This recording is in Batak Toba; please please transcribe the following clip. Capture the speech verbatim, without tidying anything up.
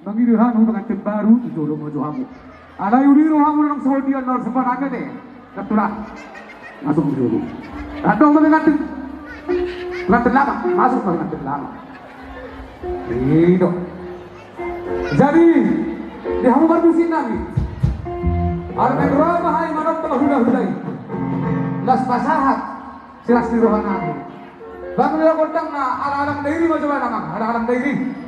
Mangido hami pengantin baru tu jolo ma jo hamu. Alai uli rohamu nang songon dia nol sembarang ate. Kebetulan. Masuk tu jolo. Adong ma pengantin. Pengantin lama. Masuk ma pengantin lama. Ido. Jadi, di hamu parmusik nami. Armen roha ma hai manompa hula-hula i. Las pasahat. Silas ni roha nami. Bang dia gondang na alang-alang dairi ma jo bana mang. Alang-alang dairi.